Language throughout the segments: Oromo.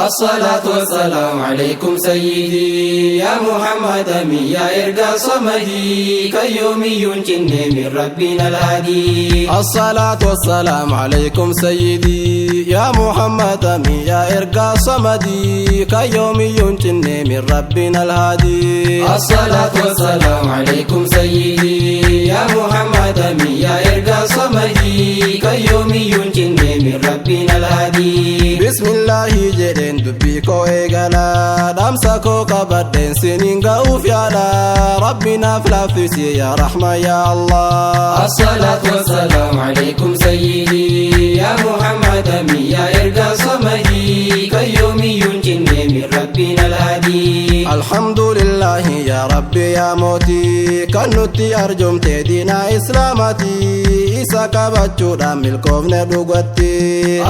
الصلاة والسلام عليكم سيدي يا محمد أمين يا إرقى صمدي كيومي ينجني من ربنا الهادي. الصلاة والسلام عليكم سيدي يا محمد أمين يا إرقى صمدي كيومي ينجني من ربنا الهادي. الصلاة والسلام عليكم سيدي يا محمد أمين يا إرقى صمدي كيومي ينجني من ربنا الهادي. بسم الله jedheen dubbii koo eegala, dhaamsa koo qabadheen siniin ga'uuf yaala, rabbi naaf laaffisi yaa rahma yaa Allah. الصلاة والسلام عليكم سيدي يا محمد أمين يا إرقى صمدي كيومي ينجني من ربنا الهادي. الحمد لله يا ربي يا موتي kan nutti arjomte diina islaamati isa qabachuudhaan milkoofne dhugatti.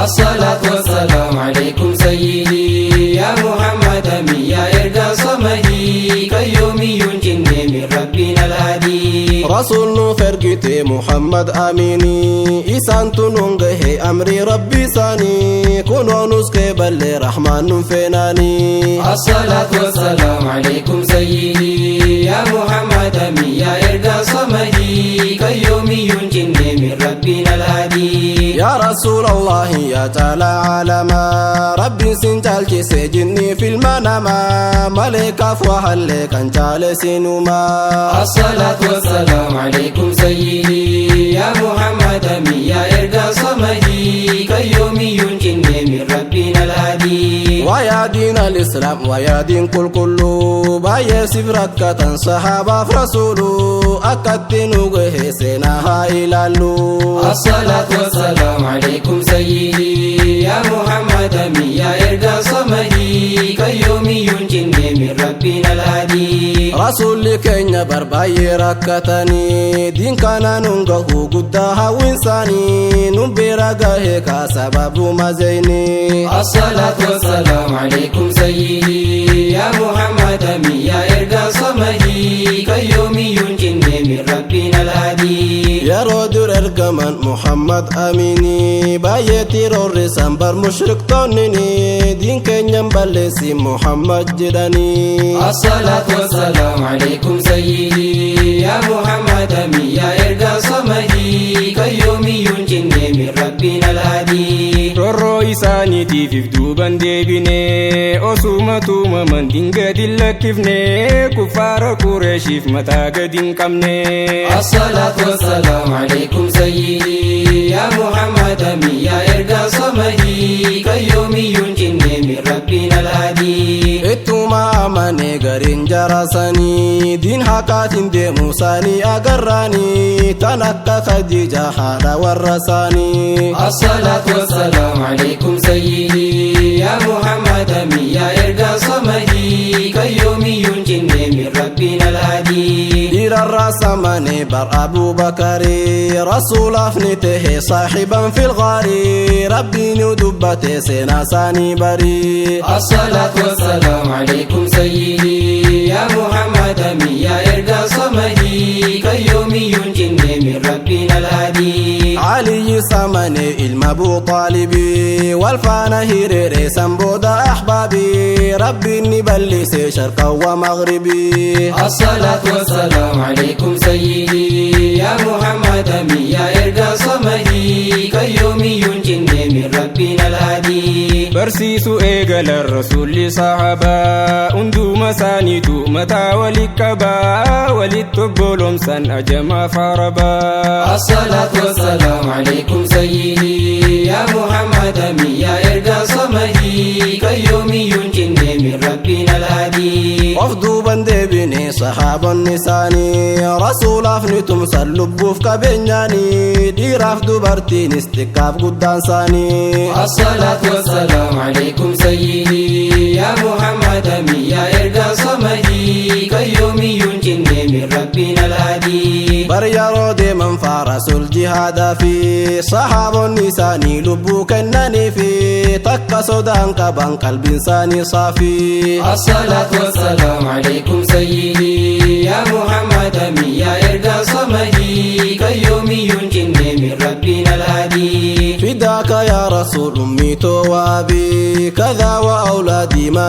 الصلاة والسلام عليكم سيدي يا محمد أمين يا إرقى صمدي كيومي ينجني من ربنا الهادي. Rasuul nuuf ergite Muhammad Amini isaantu nuun gahe amrii rabbi isaanii kunoo nus keeballee rahmaan nun feenaanii. الصلاة والسلام عليكم سيدي يا محمد أمين يا إرقى صمدي كيومي ينجني من ربنا الهادي. Yaa Rasuul Allah yaa caalaa caalamaa rabbiin sin caalchise jinnii fi ilma namaa maleekaaf wahallee kan caale sinumaa. الصلاة والسلام عليكم سيدي يا محمد أمين يا إرقى صمدي كيومي ينجني من ربنا الهادي. Wayaa diin al-Islaam wayaa diin qulqulluu baay'ee siif rakkatan sahaabaaf rasuuluu akkatti nu gahe seenaa haa ilaallu. الصلاة والسلام عليكم سيدي يا محمد أمين يا إرقى صمدي كيومي ينجني من ربنا الهادي. Rasuulli keenya bar baay'ee rakkatanii diin kana nuun gahuu guddaa hawwiinsaanii nun bira gahe kaa sababuma zeynii. الصلاة والسلام عليكم سيدي يا محمد أمين يا إرقى صمدي كيومي ينجني من ربنا الهادي. Yeroo dur ergaman Muhammad Amini baay'eetti roorrisan bar mushriktoonnini diin keenyan balleessi Muhammad jedhanii. الصلاة والسلام عليكم سيدي يا محمد أمين يا إرقى صمدي كيومي ينجني من ربنا الهادي. Roorroo isaaniitiif if duuban deebine osuma tuumaman gadi lakkifne kuffaara Qureeshiif mataa gadi hin qabne. الصلاة والسلام عليكم سيدي يا محمد أمين يا إرقى صمدي كيومي ينجني من ربنا الهادي. Ittuma amane gariin jarasanii diin haqaatiin deemuu isaanii agarraanii tan akka Khadiija haadha warra isaanii. الصلاة والسلام عليكم سيدي يا محمد أمين يا إرقى صمدي كيومي ينجني من ربنا الهادي. Dhiirarraa samane bar Abuubakarii rasuulaaf ni tahe saaxiban fil gaarii rabbiin dubbate seenaa isaanii barii. الصلاة والسلام عليكم سيدي يا محمد أمين يا إرقى صمدي كيومي ينجني من ربنا الهادي. علي samane ilma Abu Taalibii wal faana hiriire san booda ahbaabii rabbiin ni bal'ise sharqa wa maghribii. الصلاة والسلام عليكم سيدي يا محمد أمين يا إرقى صمدي كيومي ينجني من ربنا الهادي. Barsiisu eegalan rasuulli sahabaa hunduma isaaniitu mataa walit qabaa walitti obbolomsan ajamaaf arabaa. الصلاة والسلام عليكم سيدي يا محمد أمين يا إرقى صمدي كيومي ينجني من ربنا الهادي. Of duuban deebine sahaabonni isaanii rasuulaaf ni tumsan lubbuuf qabeenyaanii dhiiraaf dubartiinis xiqqaaf guddaan isaanii. الصلاة والسلام عليكم سيدي يا محمد أمين يا إرقى صمدي كيومي ينجني من ربنا الهادي. Bar yeroo deeman faarasul jihaadaa fi sahaabonni isaanii lubbuu kennanii fi takka sodaan qaban qalbiin isaanii saafii. الصلاة والسلام عليكم سيدي يا محمد أمين يا إرقى صمدي كيومي ينجني من ربنا الهادي. فداك يا رسول أمي وأبي كذا وأولادي.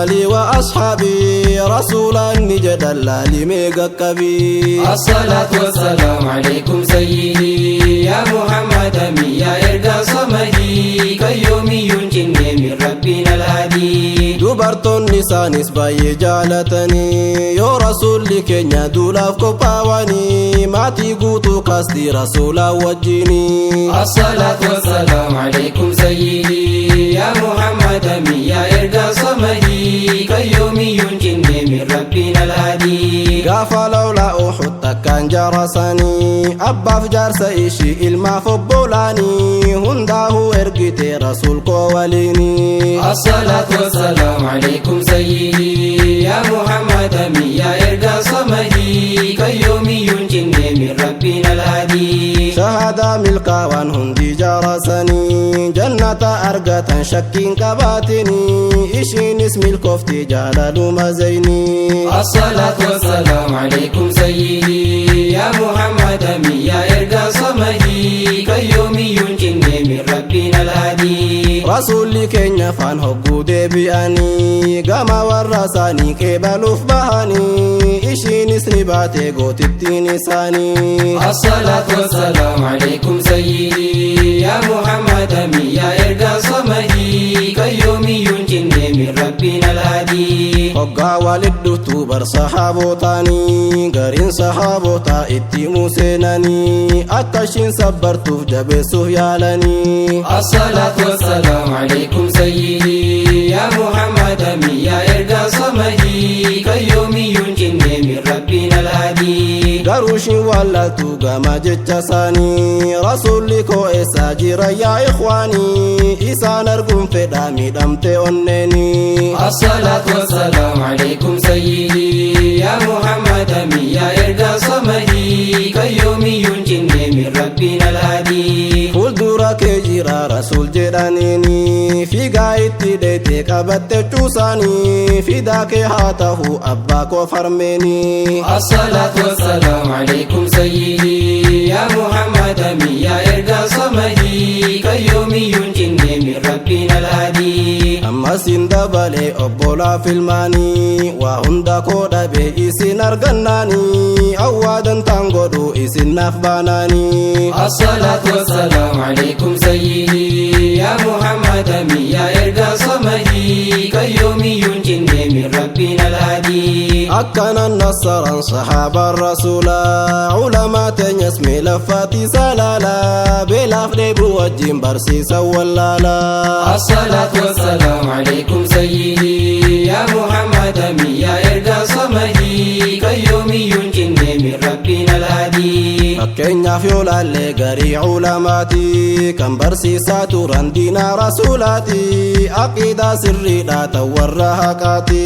Alii wa ashaabii rasuulaan ni jedhan laalimee qaqqabii. الصلاة والسلام عليكم سيدي يا محمد أمين يا إرقى صمدي كيومي ينجني من ربنا الهادي. Dubartoonni isaanis baay'ee jaalatanii yoo rasuulli keenya duulaaf qophaawanii maatii guutuu kaastii rasuulaa wajjinii. الصلاة والسلام عليكم سيدي يا محمد أمين يا إرقى صمدي كيومي ينجني من ربنا الهادي. Gaafa lolaa Uhud takkaan jaarasanii abbaaf jaarsa ishii ilmaaf obbolaanii hundaa'uu ergite rasuul koo waliinii. الصلاة والسلام عليكم سيدي يا محمد أمين يا إرقى صمدي كيومي ينجني من ربنا الهادي. Shahadaa milkaawaan hundi jaarasanii jannata argatan shakkiin qabaatinii ishiinis milkoofti jaalaluma zeynii. الصلاة والسلام عليكم سيدي يا محمد أمين يا إرقى صمدي كيومي ينجني من ربنا الهادي. Rasuulli keenya faan hogguu deebi'anii gama warra isaanii qeebaluuf bahanii ishiinis ni baate gootittiin isaanii. الصلاة والسلام عليكم سيدي يا محمد أمين يا إرقى صمدي كيومي ينجني من ربنا الهادي. Hoggaa walit dhuftuu bar sahaabotaanii gariin sahaabotaa itti museenanii akka ishiin sabbartuuf jabeessuuf yaalanii. الصلاة والسلام عليكم سيدي يا محمد أمين يا إرقى صمدي كيومي ينجني من ربنا الهادي. Garuu ishiin wallaaltuu gama jecha isaanii rasuulli koo eessaa jira yaa ikhwaanii isaan arguun fedhaa miidhamte onneenii. الصلاة والسلام عليكم سيدي يا محمد أمين يا إرقى صمدي كيومي ينجني من ربنا الهادي. Fuuldura kee jira rasuul jedhaniini fiigaa itti dheete qabatte cuusaanii fidaa kee haa ta'u abbaa koo farmeenii. الصلاة والسلام عليكم سيدي يا محمد أمين يا إرقى صمدي كيومي ينجني من ربنا الهادي. Ammas hin dabalee obbolaa filmaanii waa hunda koo dhabe isin argannaanii awwaadan taan godhu isin naaf baanaanii. الصلاة والسلام عليكم سيدي يا محمد أمين يا إرقى صمدي كيومي ينجني من ربنا الهادي. Akkanan nassaran sahaabaan rasuulaa ulamaa teenyas miilaffaati salaalaa beelaaf dheebuu wajjin barsiisan wallaalaa. الصلاة والسلام عليكم سيدي يا محمد أمين يا إرقى صمدي كيومي ينجني من ربنا الهادي. Fakkeenyaaf yoo laalle garii ulamaati kan barsiisaa turan diina rasuulaati aqiidaa sirriidha tan warra haqaati.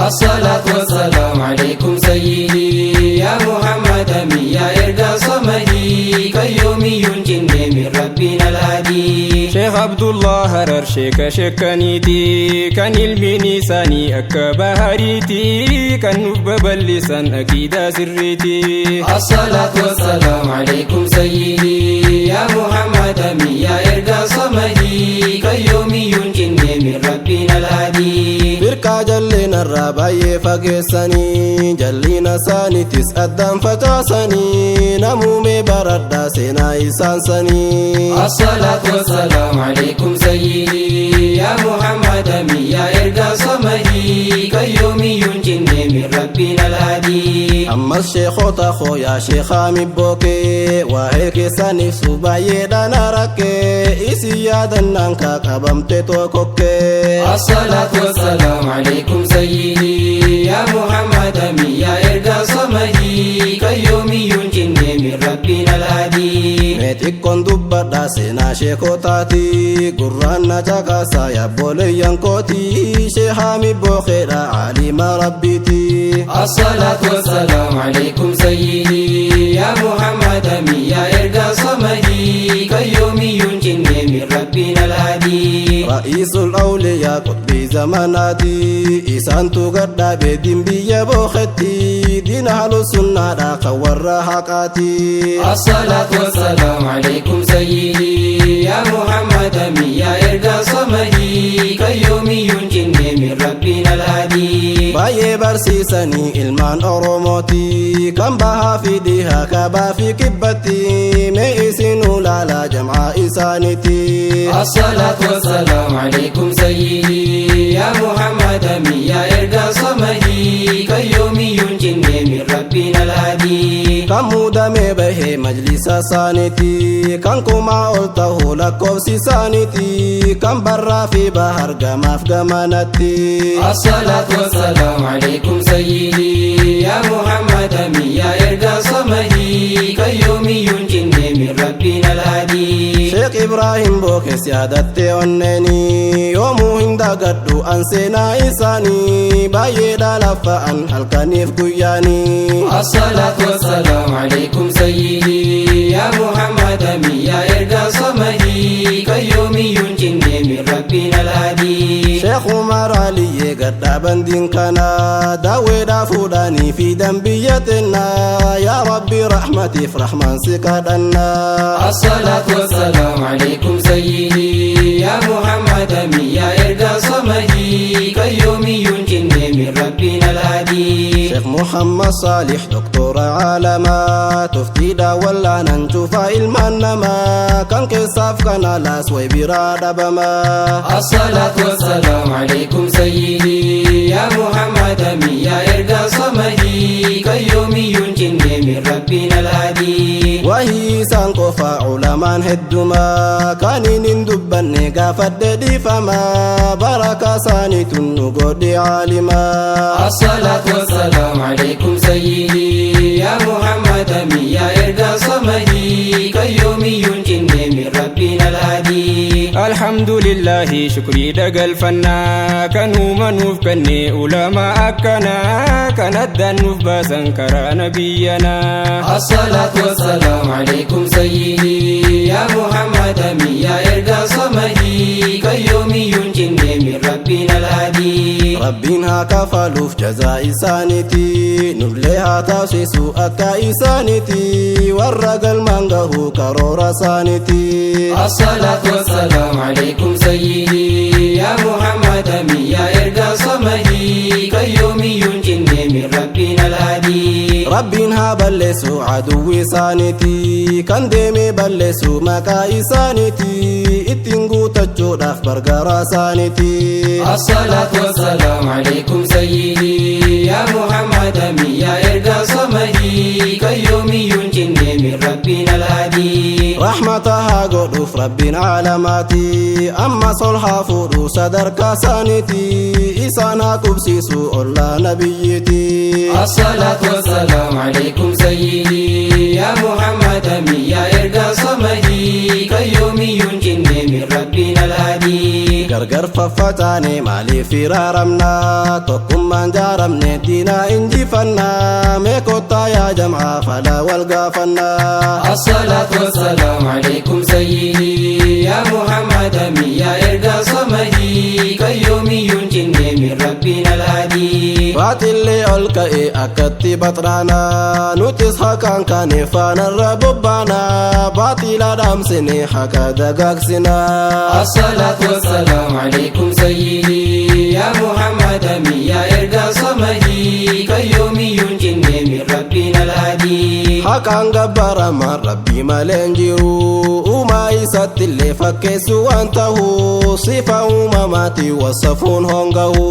الصلاة والسلام عليكم سيدي يا محمد أمين يا إرقى صمدي كيومي ينجني من ربنا الهادي. Sheekh Abdullah Harar sheeka sheekaniiti kan ilmiin isaanii akka bahariiti kan nuuf babal'isan aqiidaa sirriiti. الصلاة والسلام عليكم سيدي يا محمد أمين يا إرقى صمدي كيومي ينجني من ربنا الهادي. Firqaa jallinarraa baay'ee fageessanii jallina isaaniitis addaan facaasanii namuumee baradhaa seenaa isaan sanii. الصلاة والسلام عليكم سيدي يا محمد أمين يا إرقى صمدي كيومي ينجني من ربنا الهادي. Ammas sheekota koo yaa sheekaa mibbookee waa'ee keessan ibsu baay'eedhaan rakkee isin yaadannaan kaa qabamte tokkokkee. الصلاة والسلام عليكم سيدي يا محمد أمين يا إرقى صمدي كيومي ينجني من ربنا الهادي. Mee xiqqoon dubbadhaa seenaa sheekotaati gurraan na caqasaa yaabboleeyyan kooti sheekaa mibbookeedha caalima rabbiiti. الصلاة والسلام عليكم سيدي يا محمد أمين يا إرقى صمدي كيومي ينجني من ربنا الهادي. رئيس الأولياء قطبي زماناتي isaantu gadhaabee diin biyya booketti diin ahlu sunnaadha kan warra haqaati. الصلاة والسلام عليكم سيدي يا محمد أمين يا إرقى صمدي كيومي ينجني من ربنا الهادي. الهادي. Baay'ee barsiisanii ilmaan Oromooti, kan bahaa fi dhihaa, kaabaa fi kibbatti, mee isin ulaalaa jam'aa isaaniiti. الصلاة والسلام عليكم سيدي يا محمد أمين يا إرقى صمدي كيومي ينجني من ربنا الهادي. Kan muudamee bahee majlisa isaaniiti, kan kumaa ol ta'uu lakkoofsi isaaniiti, kan barraa fi bahar gamaaf gamanatti. الصلاة والسلام عليكم سيدي يا محمد أمين يا إرقى صمدي كيومي ينجني من ربنا الهادي. Sheekh Ibraahim Bookees yaadatte onneeni, yoomuu hin dagadhu an seenaa isaanii, baay'eedha laffa'an halkaniif guyyaanii. الصلاة والسلام عليكم سيدي يا محمد أمين يا إرقى صمدي كيومي ينجني من ربنا الهادي. Sheekh Umar Aliyyee gadhaaban diin kana daawweedhaa fuudhanii fiidan biyya teennaa, yaa Rabbi rahmatiif rahmaan si kadhannaa. الصلاة والسلام عليكم سيدي يا محمد أمين يا إرقى صمدي كيومي ينجني من ربنا الهادي. Sheekh Muhammad Saalih doktora caalamaa, tuftiidha wallaanan cufa ilmaan namaa, kan keessaaf kan alaas way biraa dhabamaa. الصلاة والسلام عليكم سيدي يا محمد أمين يا إرقى صمدي كيومي ينجني من ربنا الهادي. Wahii isaan qofa ulamaan heddumaa, kaniin hin dubbanne gaafadhe dhiifamaa, barakaa isaaniitun nu godhe caalimaa. الصلاة والسلام عليكم سيدي يا محمد أمين يا إرقى صمدي كيومي ينجني من ربنا الهادي. Alhamdulillahi, shukrii dagalfannaa, kan uumanuuf kenne ulamaa akkanaa, kan addaan nuuf baasan karaa nabiyyanaa. الصلاة والسلام عليكم سيدي يا محمد أمين يا إرقى صمدي كيومي ينجني من ربنا الهادي. Rabbiin haa kafaluuf jazaa isaaniiti, nullee haa taasisu akka isaaniiti, warra galmaan gahu karoora isaaniiti. الصلاة والسلام عليكم سيدي يا محمد أمين يا إرقى صمدي كيومي ينجني من ربنا الهادي. Rabbiin haa balleessu aduwwi isaaniiti, kan deeme balleessu maqaa isaaniiti, ittiin guutachuudhaaf gargaara isaaniiti. الصلاة والسلام عليكم سيدي يا محمد أمين يا إرقى صمدي كيومي ينجني من ربنا الهادي. Rahmata haa godhuuf Rabbiin caalamaati, amma sol haa fuudhu sadarkaa isaaniiti, isaan haa qubsiisu ollaa nabiyyiiti. الصلاة والسلام عليكم سيدي يا محمد أمين يا إرقى صمدي كيومي ينجني من ربنا الهادي. Gargar faffataane maaliif iraaramna? Tokkummaan jaaramne diinaa injifannaa, mee kottaa yaa jam'aa fala wal gaafannaa. الصلاة والسلام عليكم سيدي يا محمد أمين يا إرقى صمدي كيومي ينجني من ربنا الهادي. Baatillee ol ka'e akkatti baxraanaa, nutis haqaan kaane faanarra bobbaanaa, baatila dhaamsine haqa dagaagsinaa. الصلاة والسلام عليكم سيدي يا محمد أمين يا إرقى صمدي كيومي ينجني من ربنا الهادي. Haqaan gabbaramaan Rabbii malee hin jiru, uumaa isatti illee fakkeessu waan ta'u, sifa uumamaati wasafuun hongahu.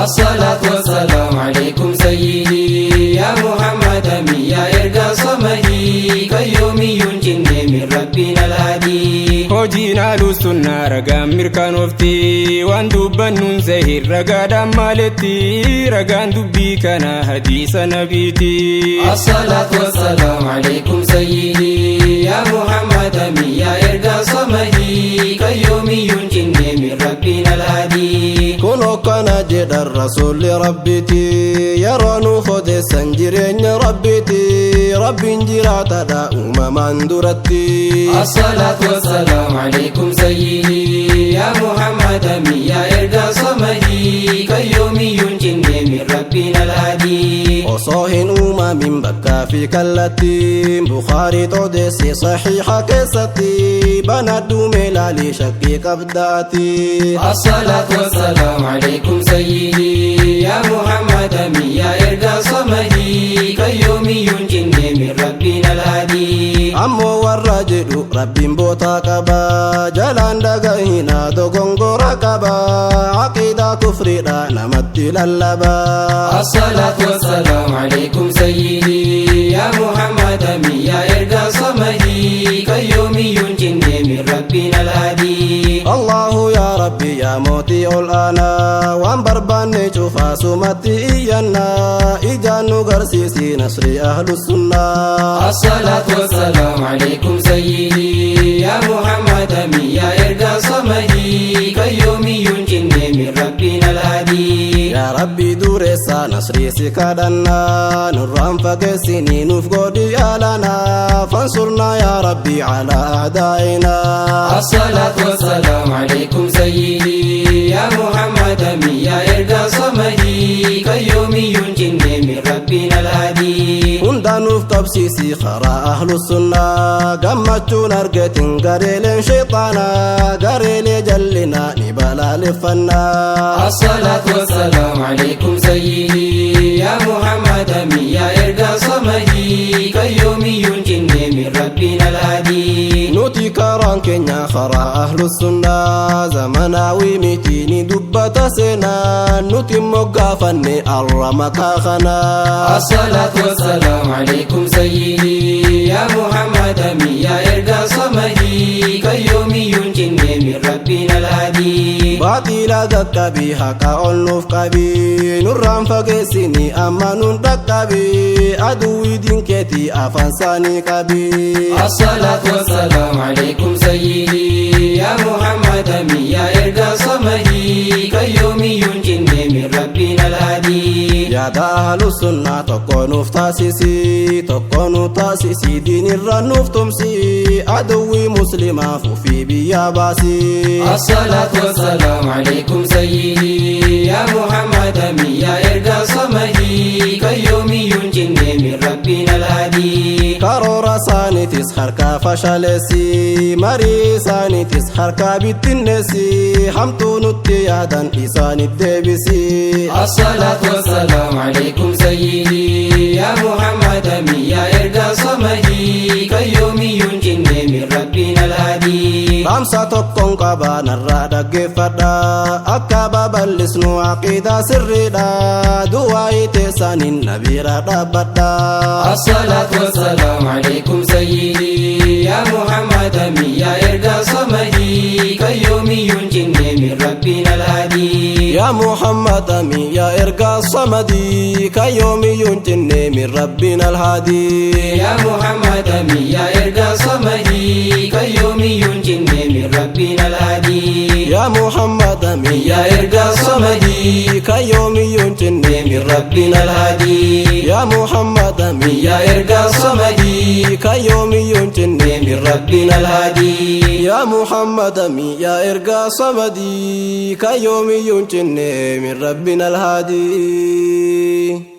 الصلاة والسلام عليكم سيدي يا محمد أمين يا إرقى صمدي كيومي ينجني من ربنا الهادي. Hojiin ahlusunnaa ragaan mirkanoofti, waan dubbannuun zahir ragaadhaan maaletti, ragaan dubbii kana hadiisa nabiiti. الصلاة والسلام عليكم سيدي يا محمد أمين يا إرقى صمدي كيومي ينجني من ربنا الهادي. Kun hokkana jedhan rasuulli Rabbiiti, yeroo nuuf odeessan jireenya Rabbiiti, Rabbiin jiraatadha uumamaan duratti. الصلاة والسلام عليكم سيدي يا محمد أمين يا إرقى صمدي كيومي ينجني من ربنا الهادي. Osoo hin uumamin bakkaa fi kallattii, Bukaarii odeesse saxiixa keessatti, banadhu meelaalii shakkii qabdaati. الصلاة والسلام عليكم سيدي يا محمد أمين يا إرقى صمدي كيومي ينجني من ربنا الهادي. Ammoo warra jedhu Rabbiin bootaa qaba, jalaan dhagahina dogongora qaba, aqiidaa kufriidha namatti lallaba. الصلاة والسلام عليكم سيدي يا محمد أمين يا إرقى صمدي كيومي ينجني من ربنا الهادي. Allahu yaa Rabbi, yaa mootii ol aanaa, waan barbaanne cufaa sumatti iyyannaa, ijaan nu garsiisi nasri ahlu sunnaa. الصلاة والسلام عليكم سيدي يا محمد أمين يا إرقى صمدي كيومي ينجني من ربنا الهادي. Yaa Rabbi dureessa, nasrii si kadhannaa, nurraan fageessinii nuuf godhi yaalanaa, فانصرنا يا ربي على أعدائنا. الصلاة والسلام عليكم سيدي يا محمد أمين يا إرقى صمدي كيومي ينجني من ربنا الهادي. Hunda nuuf qabsiisi karaa ahlu sunnaa, gammachuun argatin gareeleen shayxaanaa, gareelee jallinaa ni balaaleffannaa. الصلاة والسلام عليكم سيدي يا محمد أمين يا إرقى صمدي كيومي ينجني من ربنا الهادي. Nuti karaan keenya karaa ahlu sunnaa, zamanaawii miti ni dubbata seenaa, nuti immoo gaafanne arra maqaa kanaa. الصلاة والسلام عليكم سيدي يا محمد أمين يا إرقى صمدي كيومي ينجني من ربنا الهادي. Baatiila qaqqabii, haqa ol nuuf qabii, nurraan fageessinii amma nun dhaqqabii, aduwwii diinkeetii afaan isaanii qabii. الصلاة والسلام عليكم سيدي يا محمد أمين يا إرقى صمدي كيومي ينجني من ربنا الهادي. Yaada ahlu sunnaa tokko nuuf taasisi, tokko nu taasisi, diinirra nuuf tumsi, aduwwii muslimaaf ufii biyyaa baasi. الصلاة والسلام عليكم سيدي يا محمد أمين يا إرقى صمدي كيومي ينجني من ربنا الهادي. Karoora isaaniitis harkaa fashaleessi, marii isaaniitis harkaa bittinneessi, hamtuu nutti yaadan isaanit deebisi. الصلاة والسلام عليكم سيدي يا محمد أمين يا إرقى صمدي كيومي ينجني من ربنا الهادي. Dhaamsa tokkoon qaba, narraa dhaggeeffadha, akka babal'isnu aqiidaa sirriidha, du'aa'ii teessaniin nabiira dhaabbadha. الصلاة والسلام عليكم سيدي يا محمد أمين يا إرقى صمدي كيومي ينجني من ربنا الهادي. يا محمد أمين يا إرقى الصمدي كيومي ينجني من ربنا الهادي. يا محمد أمين يا إرقى صمدي كيومي ينجني من ربنا الهادي. يا محمد أمين يا إرقى الصمدي كيومي ينجني من ربنا الهادي. يا محمد أمين يا إرقى الصمدي كيومي ينجني من ربنا الهادي. يا محمد أمين يا إرقى صمدي كيومي ينجني من ربنا الهادي.